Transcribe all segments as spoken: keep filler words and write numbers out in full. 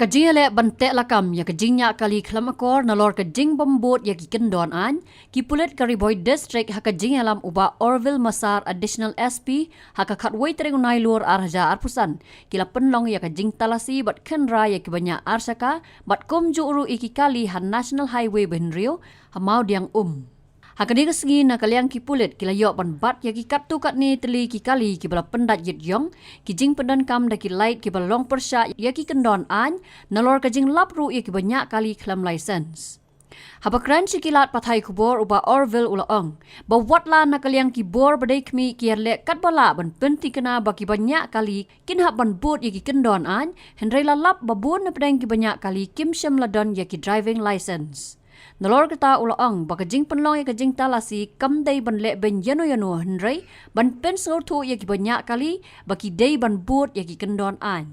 Ka jingïaleh ban teh lakam ïa ka jingñiah kali khlem akor nalor ka jingbym bud ïa ki kyndon aiñ, ki pulit ka Ri Bhoi District ha ka jingïalam u Bah Orville Massar, Additional S P, ha ka khatwei tarik u Nailur ar hajar arphew san, ki la pynlong ïa ka jingtalasi bad khynra ïa kiba ñiah arshaka bad kumjuh ruh ïa ki kali ha National Highway ba hynriew ha Mawdiangum. Ha kane ka sngi na ka liang ki pulit ki la ïoh ban bat ïa ki katto katne tylli ki kali kiba la pyndait ïit ïong, ki jingpyndonkam da ki lait kiba long pyrshah ïa ki kyndon aiñ, nalor ka jinglap ruh ïa kiba ñiah kali khlem license. Haba kren sha ki lad pathai khubor u Bah Orville u la ong ba watla na ka liang ki bor ba dei khmih ki ïaleh katba lah ban pynthikna ba kiba ñiah kali kin hap ban bud ïa ki kyndon aiñ, hynrei la lap ba bun napdeng kiba ñiah kali kim shym la don ïa ki driving license. Nalor kata u la ong ba ka jingpynlong ïa ka jingtalasi kam dei ban leh beiñ ïano ïano hynrei ban pynsngewthuh ïa kiba ñiah kali ba ki dei ban bud ïa ki kyndon aiñ.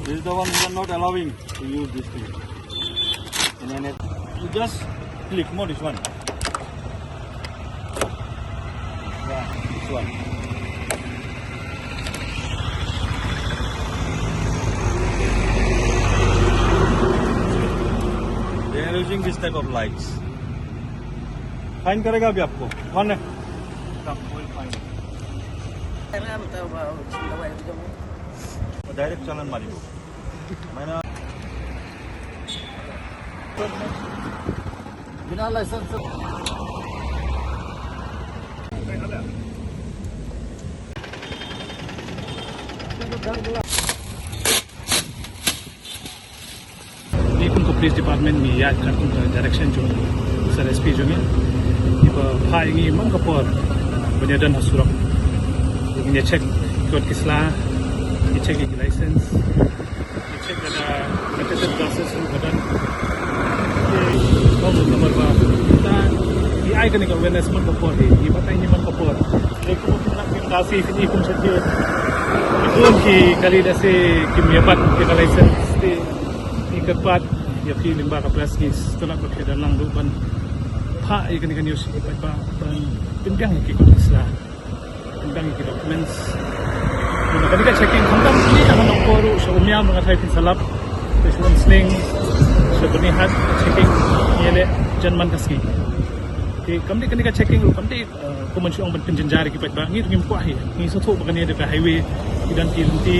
This is the one we are not allowing to use this thing. And then it, you just click more this one. Yeah, this one. They are using this type of lights. Fine करेगा अभी आपको। कौन है? Direct चालान मारिए। मैंने बिना लाइसेंस से Ngi kum ka police department ngi ïaid katkum ka direction jong Sir S P jong ngi. Ngi ba phah ïa ngi man ka por ban ïadon ha surok. Ngi check kot ki sla, ngi check ki license, ngi check lada accredited classes ruh ka don. Te ong namar ba ta ngi ai kane ka awareness man ka por hi, ngi batai ngi man ka por. Te kum ka kasi kini kum sa ki bun ki kali da se ki mia bat ki ka license te ki kyrpad ïa phi lyngba ka press ki stelak ba phi da lang ruh ban phah ïa kane ka news ïa ki paidbah ban pynbiang ïa ki kot ki sla, pynbiang ïa ki documents. Kane ka checking khamtam ki ka Nongpoh ruh sha Umiam nga thai phin sa lap, sha Umsning, sha Byrnihat checking ïa le jan man ka sngi. Te kam dei kane ka checking ruh kam dei Uh, kum ban shu ong ban pynjynjar ïa ki paidbah, ngi ruh ngim kwah hi. Ngi sngewthuh ba kane dei ka highway, ki don ki lynti,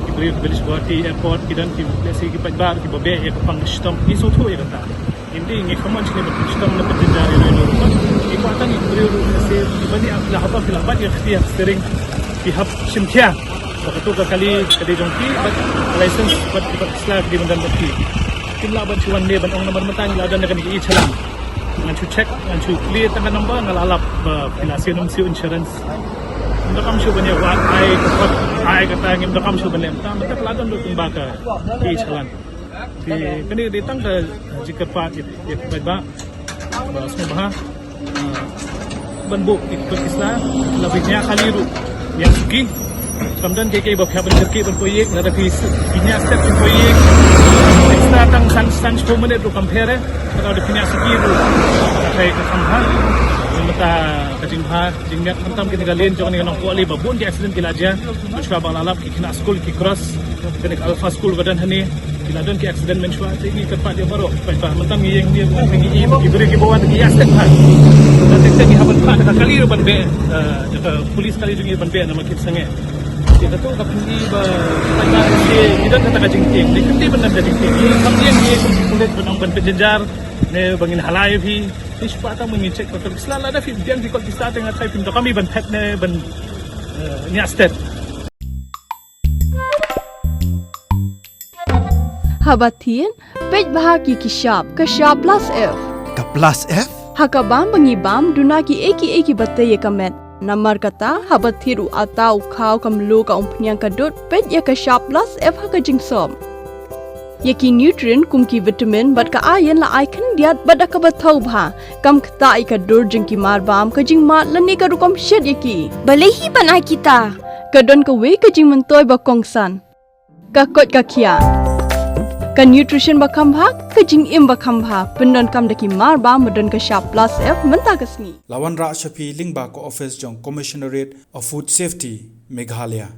ki briew ki village Guwahati airport, ki don ki lehse ki paidbah kiba beh ïa ka pang ka shitom, ngi sngewthuh ïa kata. Ngi dei ngi khlem ong shuh ban pynshitom ne pynjynjar ïa ino ino ruh. Ngi kwah tang ïa ki briew ruh lehse kiba ni la haba phi la bat ïa ka kti ha ka steering, phi hap shim khia ba kato ka kali ka dei jong phi bad ka license bad ka sla ka dei ban don bad phi. Kim lah ban shu wan ne ban ong namar mynta ngi la don da kane ka e-challan. Ngan shu check, ngan shu clear tang ka number, nga la lap ba phi la siew nym siew insurance. Ngim donkam shuh ban ïa wad ai ka kot, ai kata, ngim donkam shuh ban leh mynta, mynta ka la don ruh kumba ka e-challan. Te kane dei tang ka jingkyrpad ïa, ïa ki paidbah ba sngewbha, ah, ban buh ïa ki kot ki sla, lada phi ñiah kali ruh, ñiah suki. Kam don kiei kiei ba phi hap ban kyrkieh ban poi ïing, lada phi s-, phi ñiah step phin poi ïing. Extra tang san, san shiphew minit ruh kam pher eh. Lada phi ñiah suki ruh, ka kai ka kham bha. Mynta ka jingbha jingmiat khamtam kane ka lane jong kane ka Nongpoh Ri ba bun ki accident ki la jia. Mynshwa ba la lap ki khynnah skul ki cross kane ka Alpha School ba don hangne. Ki la don ki accident mynshwa te ngi kyrpad ïa baroh. Mynta ngi ïeng ïa ki, ki briew kiba wan ki ïa step bha. Lada te ngi hap ban phah da ka kali ruh ban beh, eh, da ka police kali jong ngi ban beh namar ki sangeh. Te kato ka pyni ba paidbah ki don kata ka jingtieng, te kynti ban don ka jingtieng. Ngi kam ïeng ngi kum ki pulit ban ong ban pynjynjar ne ba ngin halai ïa phi. Te shu pah tang ba ngin check ba ka sla lada phi biang ki kot ki sla te nga trai phin donkam ban phet ne ban, eh, ñiah step. Haba thied, peit bha ki ki shap, ka shap plus F. Ka plus F? Ha ka bam ba ngi bam, duna kiei kiei kiba tei ïa ka met. Namar kata, haba thied u atta u khaw ka mluh ka umphniang ka dud, peit ïa ka shap plus F ha ka jingsop. Ïa ki nutrient kum ki vitamin bad ka iron la ai khyndiat bad da kaba thaw bha. Kam ktah ïa ka dur jong ki mar bam, ka jingmad lane ka rukom shet ïa ki. Balei hi ban ai kita? Ka don kawei ka jingmyntoi ba kongsan, ka koit ka khiah, ka nutrition ba kham bha, ka jingim ba kham bha. Pyndonkam da ki mar ba ma don ka shap plus F mynta ka sngi. La wanrah sha phi lyngba ka office jong Commissionerate of Food Safety, Meghalaya.